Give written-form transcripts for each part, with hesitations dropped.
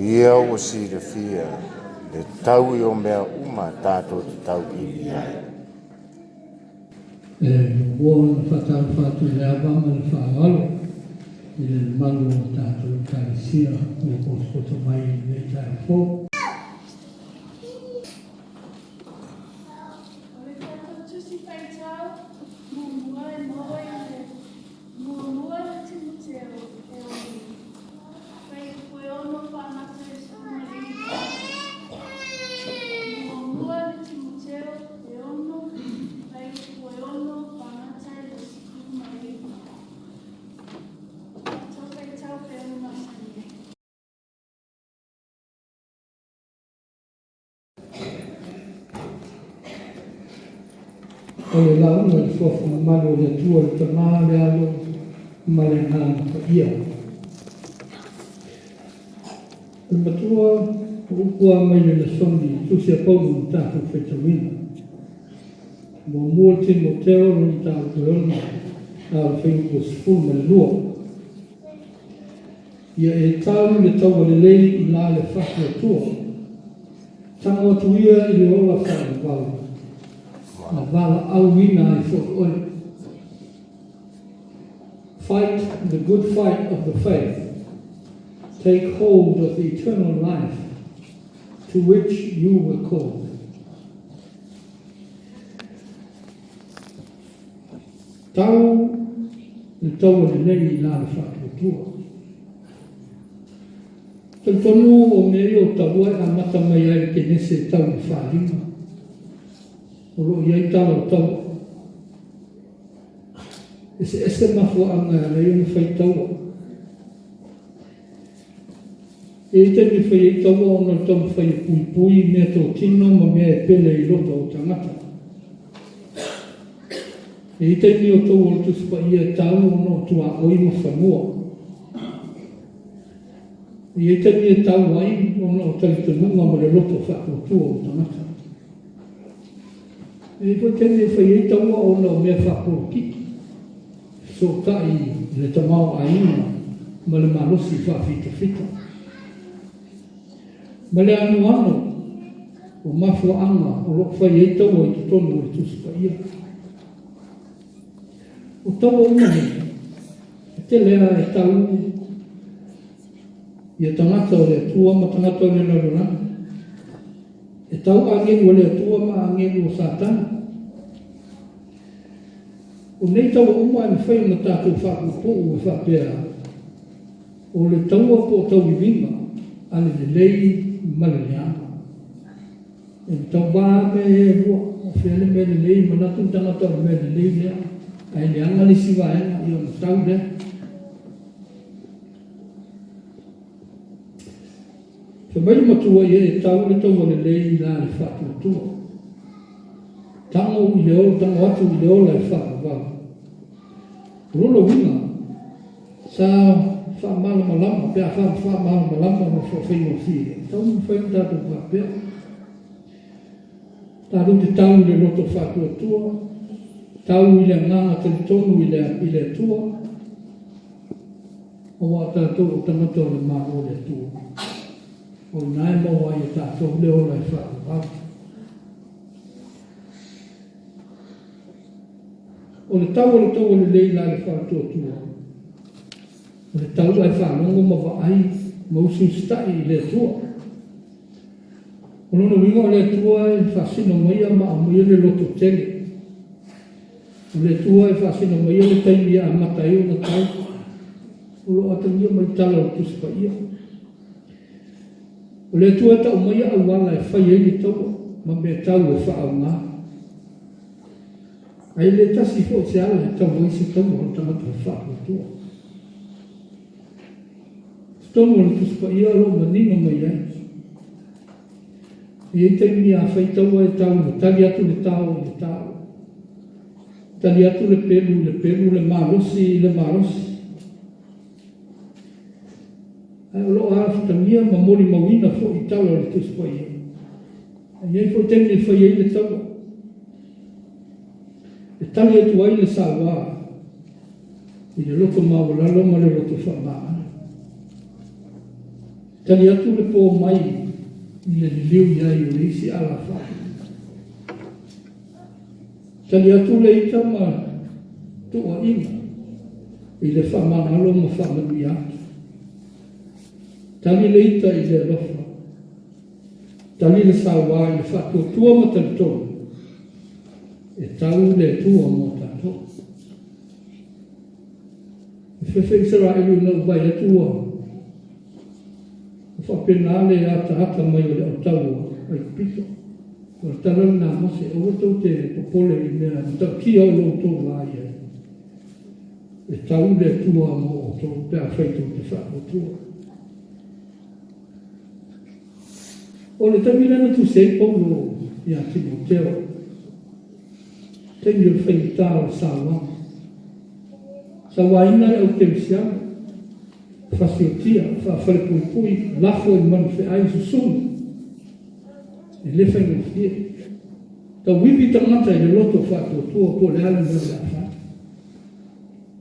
ia ua silafia le taui o mea uma tatou te tauivi ai. E muamua ona faatalofa atu i le ava ma le faaaloalo i le mamalu o tatou Ekalesia ua potopoto mai i lenei taeao fou. O le tatou Tusi Faitau muamua e maua i le Muamua le Timoteo e ono, fuaiupu e ono faamata i le 19. Muamua le Timoteo e ono, fuaiupu e ono faamata i le 19. Tatou faitau pea le masani ai. O le lauga i le fofu mamalu o le Atua le Tama, le Alo ma le Agaga Paia. O le matua o upu a mai le lesoni tusi a Paulo na tatou faitauina. Muamua Timoteo lona mataupu e ono, a o le fuaiupu e 12. Ia e tau le taua lelei i la le faatuatua. Tago atu ia i le ola faavavau, na valaauina ai foi oe. Fight the good fight of the faith. Take hold of the eternal life to which you were called. Tau le taua lelei i la le faatuatua. Talitonu o mea ia o taua e amata mai ai le Kenese e tau i le faalima. O lo o i ai tala o taua. Eseese mafuaaga e ala ai ona fai taua. E i ai taimi e fai ai taua ona o le taumafai e puipui i meatotino ma mea e pele i loto o tagata. E i ai taimi o taua o le Tusi Paia e tau ona o tuaoi ma fanua. E i ai taimi e tau ai ona o talitonuga ma le loto faatuatua o tagata. E i ai foi taimi e fai ai taua ona o mea faapolokiki, fesootai i le tamaoaiga ma le malosi faafitafita, ma le anoano o mafuaaga o lo o fai ai taua i totonu o le Tusi Paia. O taua uma nei, e tele lava e tau ia tagata o le Atua ma tagata o le lalolagi. E tau agelu a le Atua ma agelu o Satani. O nei taua uma e mafai ona tatou faapuupuu e faapea, o le taua po o tauiviga a le lelei ma le leaga. E tauva mea ia e lua, o fea le mea lelei, manatu le tagata o le mea lelei lea, ae leaga le isi vaega, ia ona tau lea. Fai mai le matua ia e tau le taua lelei i la le faatuatua. Tago i le ola, tago atu i le ola e faavavau. O lona uiga, sa faamalamalama, pe a faamalamalama ma faafaigofie, e tatau ona mafai ona tatou faapea. Tatou te tau i le loto faatuatua, tau i le agaga talitonu i le, i le Atua, aua o tatou o tagata o le Malo o le Atua. O i ina e maua ai e tatou le ola e faavavau. O le tau o le taua lelei la le faatuatua, o le tau ae faalogo ma vaai ma usiusitai i le Atua. O lona uiga o le Atua e faasino maia ma aumaia le loto tele. O le Atua e faasino maia le taimi e amata ai ona tau. O lo o atagia mai tala o le Tusi Paia. O le Atua e tau maia auala e fai ai le taua ma mea tau e faaaoga. Ae le tasi foi se ala e tau ai se taua o le tagata faatuatua. I totonu o le Tusi Paia o lo o manino mai ai, e i ai taimi a fai taua e tau ua tali atu le tao i le tao, tali atu le pelu i le pelu, le malosi i le malosi. Ae o lo o afutagia ma molimauina foi i tala o le Tusi Paia. E i ai foi taimi e fai ai le taua, e tali atu ai le saua i le loto maualalo ma le loto faamagalo. Tali atu le po mai i le liliu i ai o le isi alaafai. Tali atu le ita ma tuuaiga i le faamagalo ma faamanuia atu. Tali le ita i le alofa. Tali le sauā i le faatuatua ma talitonu e tau le Atua mo tatou. E fefe Isaraelu ina ua vaai atu ua faapena le ataata mai o le autaua Aikupito. O le tala lena a Mose, aua tou te popole i mea matautia o lo outou va i ai. E tau le Atua mo outou pe afai tou te faatuatua. O le taimi lea na tusi ai Paulo ia Timoteo, taimi o le faigata o le sauaga. Sauaina le au kerisiano, fasiotia, faafalepuipui, lafo i manufeai, susunu, e le faigofie. Tauivi tagata i le loto faatuatua po o le a le mea o le a fai.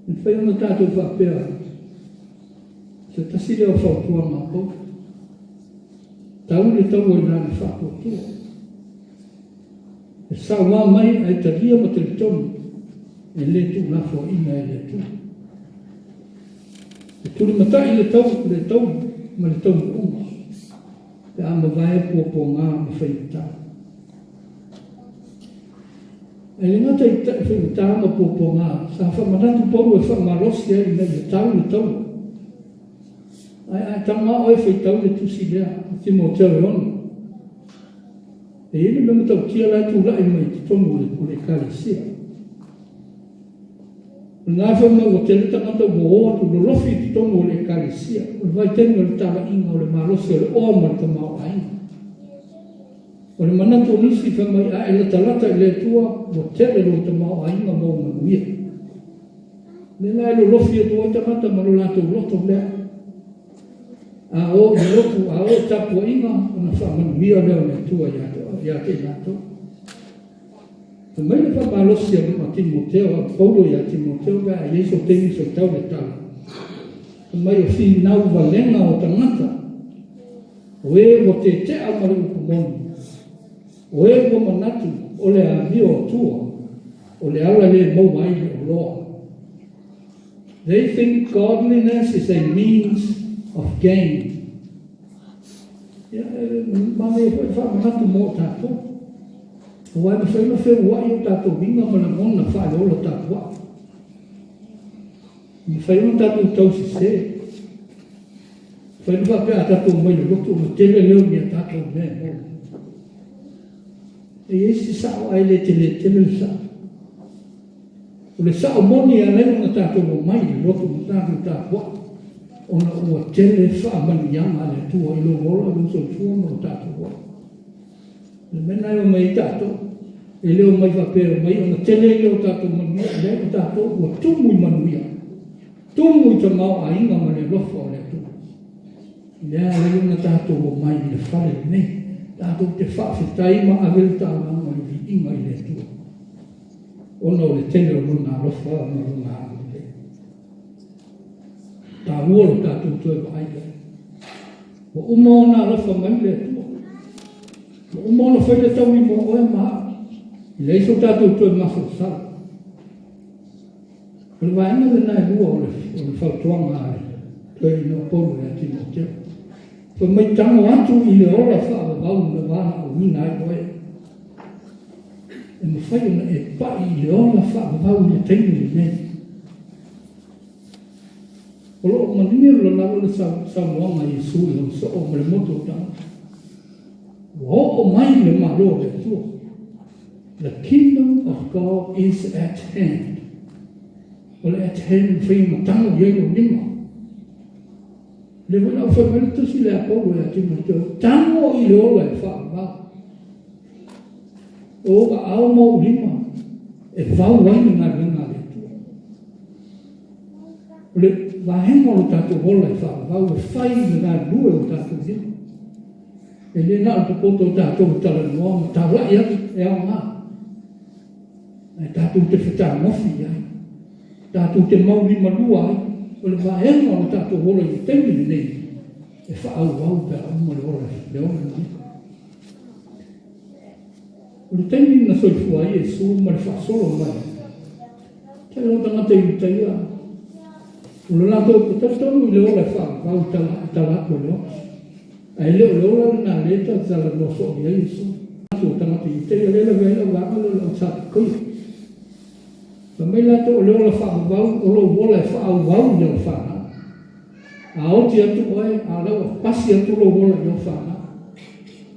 E mafai ona tatou faapea, se tasi lea o fautuaga a Paulo, tau le taua i lana faatuatua. E sauā mai ae talia ma talitonu e le tuulafoaiina e le Atua. E tulimatai le tau le tau ma le taunuuga pe a mavae puapuaga ma faigata. Ae le gata i faigata ma puapuaga, sa faamanatu Paulo e faamalosi ai ina ia tau le taua. Ae a e tago lava oe e faitau le tusi lea a Timoteo e 6, E i ai le mea matautia la e tulai mai i totonu o le Ekalesia. O lena e fai mai ua tele tagata ua o atu lolofi i totonu o le Ekalesia, o le vaitaimi o le talaiga o le malosi o le oa ma le tamaoaiga. O le manatu o nisi fai mai a e latalata i le Atua ua tele lou tamaoaiga ma ou manuia. O lea la e lolofi atu ai tagata ma lo latou loto lea. A o i le lotu, a o i tapuaiga, ona faamanuia lea o le Atua ia te i latou. Fai mai le faamalosi a Timoteo, a Paulo ia Timoteo pe a i ai sou taimi faitau le tala. Fai mai o finau valega o tagata, o e ua tetea ma le upu moni, o e ua manatu o le amio atua, o le ala lea e maua ai le oloa. They think godliness is a means of gain. Ia, e manaia foi le faamanatu mo o tatou. Aua e mafai ona feua'i o tatou uiga ma lagona faaleola tapua'i. E mafai ona tatou tausese. E mafai ona faapea a tatou omai i le lotu ona tele lea o ni a tatou mea e maua. E i ai se sa'o ae le tele tele le sa'o. O le sa'o moni e ala ai ona tatou omai i le lotu ma tatou tapua'i, ona ua tele faamanuiaga a le Atua i lou ola, lou soifua ma lo tatou ola. O le mea lena e omai ai tatou, e le omai faapea e omai ona tele ai lea o tatou manuia, leai o tatou ua tumu i manuia, tumu i tamaoaiga ma le alofa o le Atua. O lea e ala ai ona tatou omai i le fale lenei, tatou te faafetai ma ave le taulaga o le viiga i le Atua. Ona o le tele o Lona alofa ma Lona agalelei. E taua lo tatou toe vaai i ai. Ua uma ona alofa mai le Atua. Ua uma ona fai le taui mo oe ma au. E leai so tatou toe masalosalo. O le vaega lena e lua o le fautuaga a le toeaina o Paulo ia Timoteo. Fai mai tago atu i le ola faavavau na valaauina ai oe. E mafai ona e pai i le ola faavavau i le taimi lenei. O lo o manino lava le saunoaga a Iesu i lona soo ma le motu o tagata. Ua oo mai le Malo o le Atua. The kingdom of God is at hand. O le at hand e mafai ona tago i ai lou lima. O lea foi la ua fai mai le tusi lea a Paulo ia Timoteo, tago i le ola e faavavau. O ou aao ma ou lima e vau ai le galuega a le Atua. O le vaega o lo tatou ola e faavavau e fai le galulue o tatou lima. E le na o le popoto o tatou e talanoa ma taulai atu e aoga. Ae tatou te fetagofi i ai. Tatou te maulimalua ai. O le vaega o lo tatou ola i le taimi lenei. E faaauau pe a uma le ola le ola lenei. O le taimi na soifua ai Iesu ma le faasolo mai, tele o tagata i uta ia, o le latou e talitonu i le ola e faavavau i tala, i tala atu o le ola. Ae le o le ola lena lea e talatalanoa soo i ai Iesu. Atu o tagata i uta ia, lea e lavea ai lau vaega lea o le au Satukaia. Fai mai latou o le ola faavavau o lou ola e faaauau i au fanau. A oti atu oe, a o la ua pasi atu lou ola i au fanau,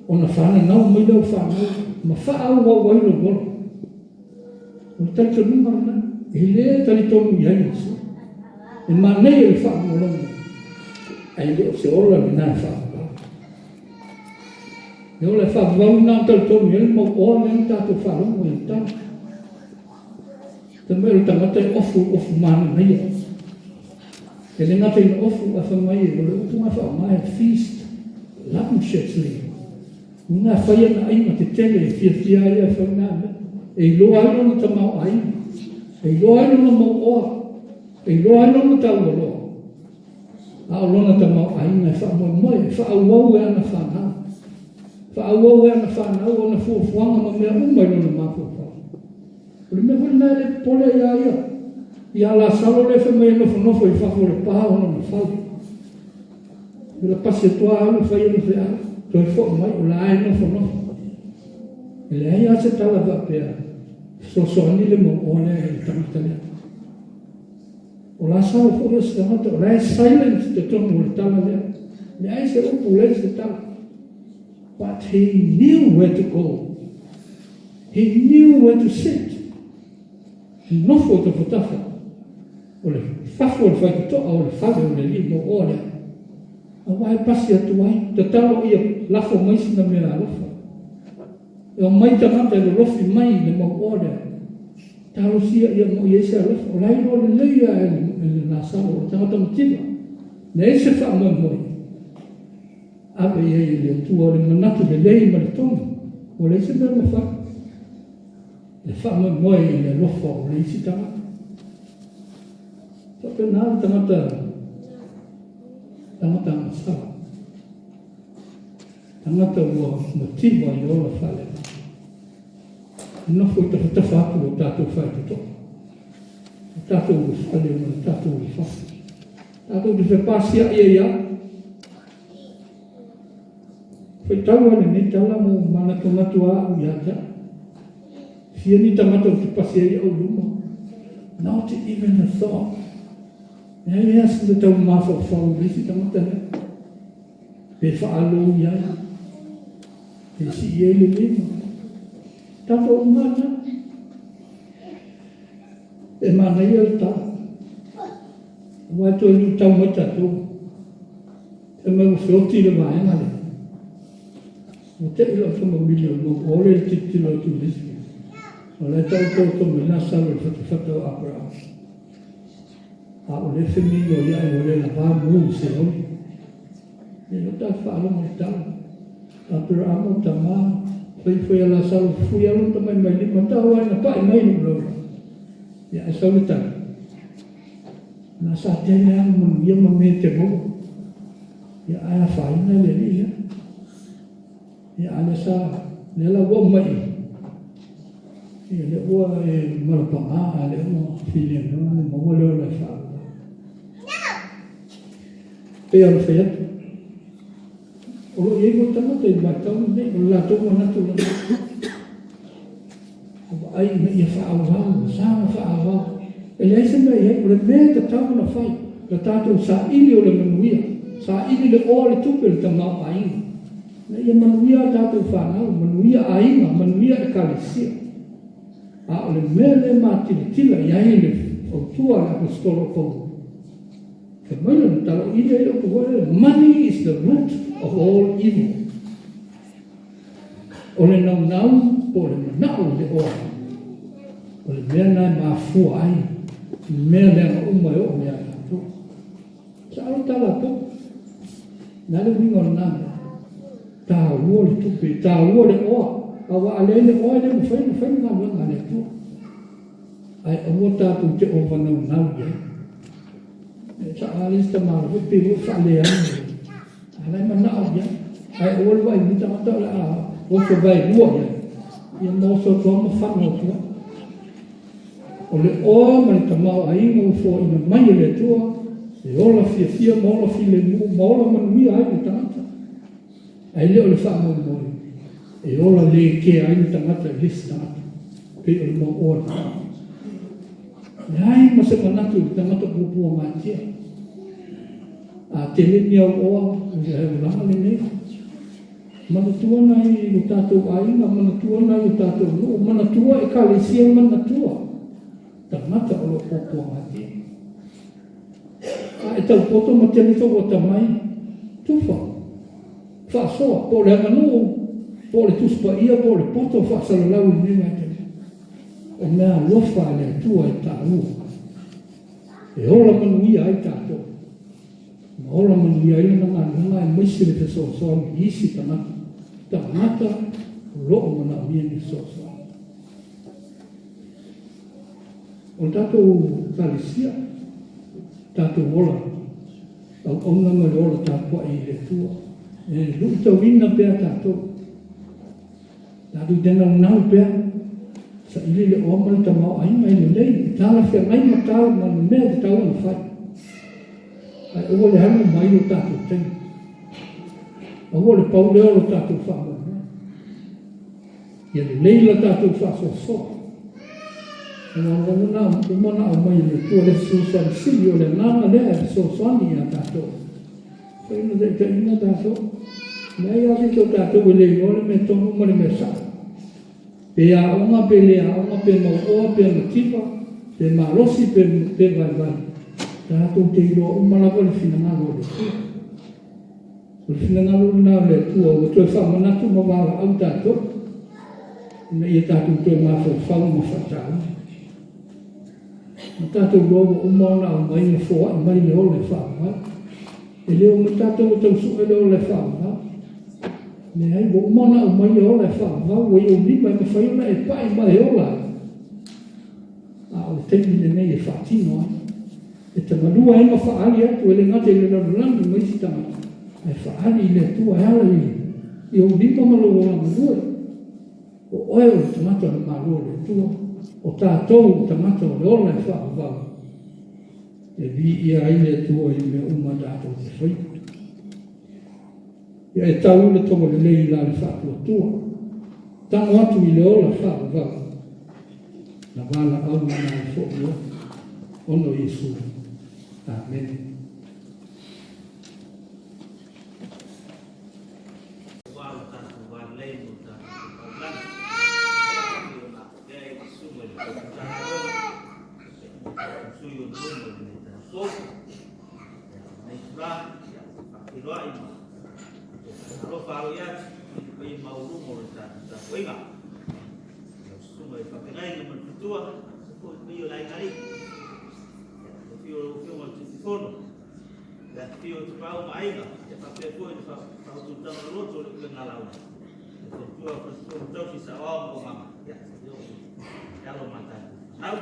ona fananau mai lea o fanau ma faaauau ai lou ola. O le talitonuga lena, e le talitonu i ai Iesu. E manaia le faalogologo, ae le o se ola lena e faavavau. Le ola e faavavau lena na talitonu i ai le mau oa lea na tatou faalogo i le tala. Fai mai o le tagata e ofu i ofu mananaia. E le gata ina ofu, ae fai mai o le upu na faaaoga e feast lavishly. Ina e fai ana aiga tetele e fiafia ai ia e fai na mea. E iloa ai lona tamaoaiga, e iloa ai lona mauoa, e iloa ai lona taualoa. A o lona tamaoaiga e faamoemoe, e faaauau e ana fanau. Faaauau e ana fanau ona fuafuaga ma mea uma i lona mafaufau. O le mea foi lena e le popole ai ia ia, ia Lasalo lea fai mai e nofonofo i fafo o le pa o lona fale. Ua pasi atu lava alu fai ana feau, toe foi mai, o la e nofonofo. E leai lava se tala faapea, fesoasoani le mauoa lea i le tagata lea. O Lasalo foi o se tagata, o la e silent i totonu o le tala lea. Leai se upu, leai se tala. But he knew where to go. He knew where to sit. E nofo i tafatafa o le fafo o le faitotoa o le fale o le alii mauoa lea. Aua e pasi atu ai, tatalo ia lafo mai sina mea alofa. E omai tagata e lolofi mai i le mauoa lea. Talosia ia mo i ai se alofa. O la e iloa lelei lava e le Lasalo, o le tagata mativa. Leai se faamoemoe. Ave i ai e le Atua le manatu lelei ma le tonu, ua leai se mea e mafai. Le faamoemoe i le alofa o le isi tagata. Faapena le tagata, tagata agasala, tagata ua mativa i le ola faaleagaga. E nofo i tafatafa atu o tatou faitotoa, o tatou ulufale ma le tatou ulufafo. Tatou te fepasia'i ai lava. Faitau lava lenei tala ma ua manatunatu lava au ia te au. Fia ni tagata ou te pasi ai au i luma. Not even a thought. Leai lava sina tau mafaufau i le isi tagata lea. Pe faalou i ai. Pe sii ai le lima. Tatou uma lena. E manaia le tala. Aua e toe luitau mai tatou. Fai mai ua feoti le vaega lea. Ua tei lau tama mili o mau ole le tilotilo atu i le isi mea. O la e taotooto mai Lasalo i le fatafata o Aperahama. A o lea e feminoiai ua le lavā mu i Seoli. Ia lea ua tatou faalogo i le tala. Aperahama o tama, fai fai a Lasalo, fufui lava lona tamatamailima, tau lava ina pai mai lou laulau. Ia ae sau le tali. Na sa tele lava manuia ma mea e te maua. Ia ae afaina le alii lea. Ia a lea sa, lea la ua aumai i, ia lea ua e malapaga a lea ua filemu ma maua le ola e faaauau. Pei ona fai atu, o lo o i ai foi tagata i le vaitau lenei, o le latou manatu lena. Ua vaai ina ia faaauau, ua sa ona faaauau. E leai se mea i ai, o le mea e tatau ona fai, la tatou saili o le manuia, saili le oa, le tupe, le tamaoaiga, ina ia manuia a tatou fanau, manuia aiga, manuia Ekalesia. A o le mea lea e matilatila i ai le fautua a le Aposetolo o Paulo, fai mai lana tala, o i lea i le upu foi lea, Money is the root of all evil. O le naunau po o le manao i le oa, o le mea lena e mafua ai mea leaga uma e oo ia tatou. Sao le tala a Popo. O le a le uiga o lena mea? Taua le tupe, taua le oa, aua a leai le oa e le mafai ona fai le galuega a le Atua. Ae aua tatou te ova naunau i ai. E sao lava le isi tamaloa foi pei foi faaleano. A o la e manao i ai. Ae aua le vaai mai tagata o le a oso vaelua i ai, ia ma oso atu lava ma fano atu ai. O le oa ma le tamaoaiga ua foaiina mai e le Atua e ola fiafia ma ola filemu ma ola manuia ai le tagata. Ae le o le faamoemoe e ola le kea ai le tagata i le isi tagata, pei o le mau oa lena. Leai ma se manatu i le tagata puapuagatia. A tele ni au oa, o le olaga lenei. Manatua nai o tatou aiga, manatua nai o tatou nuu, manatua ekalesia, manatua tagata o lo o puapuagatia. A e tau poto ma tele sou atamai, tufa, faasoa, po o le aganuu, po o le Tusi Paia, po o le poto faasalalau i lenei vaitaimi. O mea alofa a le Atua e taua, e ola manuia ai tatou, ma ola manuia ai lana galuega aemaise le fesoasoani i isi tagata, tagata o lo o manaomia ni fesoasoani. O le tatou Ekalesia, tatou ola auauna ma le ola tapuai i le Atua, e luitauina pea tatou. Tatou te naunau pea, saili le oa ma le tamaoaiga e lelei, e talafeagai ma tala ma mea e tatau ona fai. Ae aua le alu mai lo tatou taimi. Aua le pau lea o lo tatou faamoemoe. Ia lelei la tatou faasoasoa. Aua ua uma ona aumai e le Atua le fesoasoani sili, o le agaga lea e fesoasoani ia tatou. Fai ona taitaiina tatou. Leai lava se isi o tatou e le iloa le mea tonu ma le mea sao. Pe aoga, pe le aoga, pe mauoa, pe mativa, pe malosi, pe, pe vaivai. Tatou te iloa uma lava le finagalo o le Atua. O le finagalo lena o le Atua ua toe faamanatu ma valaau tatou, ina ia tatou toe mafaufau ma faataua. Na tatou iloa ua uma ona aumai ma foai mai le ola e faavavau. E le omai tatou e tau sue le ola e faavavau. Leai, ua uma ona aumai le ola e faavavau, ua i ou lima e mafai ona e pai ma e ola ai. A o le taimi lenei e faatino ai. E tamalua ai ma faaali atu, e le gata i le lalolagi ma isi tagata, ae faaali i le Atua e ala i ou lima ma lou ola galue. O oe o le tagata o le Malo o le Atua, o tatou o tagata o le ola e faavavau, e viia ai le Atua i mea uma tatou te faia. Ia e tau le toga lelei la le faatuatua, tago atu i le ola faavavau, na valaau lena ai foi oe, ona o Iesu. Amene. Aua lo tatou va lelei ma lo tatou taulagi, pei ona afea ai le susuga i le Tau Matagaluega ma tatou sui o le luma i lenei taeao fou. Ia, o lenei itula, ia, ou te faafeiloai ma alofa aloaia atu i le paia maualuga o le tatou tapuaiga. Lau susuga i le faafeagaiga ma le faletua, aemaise foi le paia o le aiga alii. Ia, le afio o lau Afioga i le Taitaifono, Le afifio o Tapaau ma Aiga, e faapea foi le faaututaga loloto o le upega lauga, le faletua, faletua ma tausi, saoao ma aumama, ia, seia oo i alo ma tatou fanau.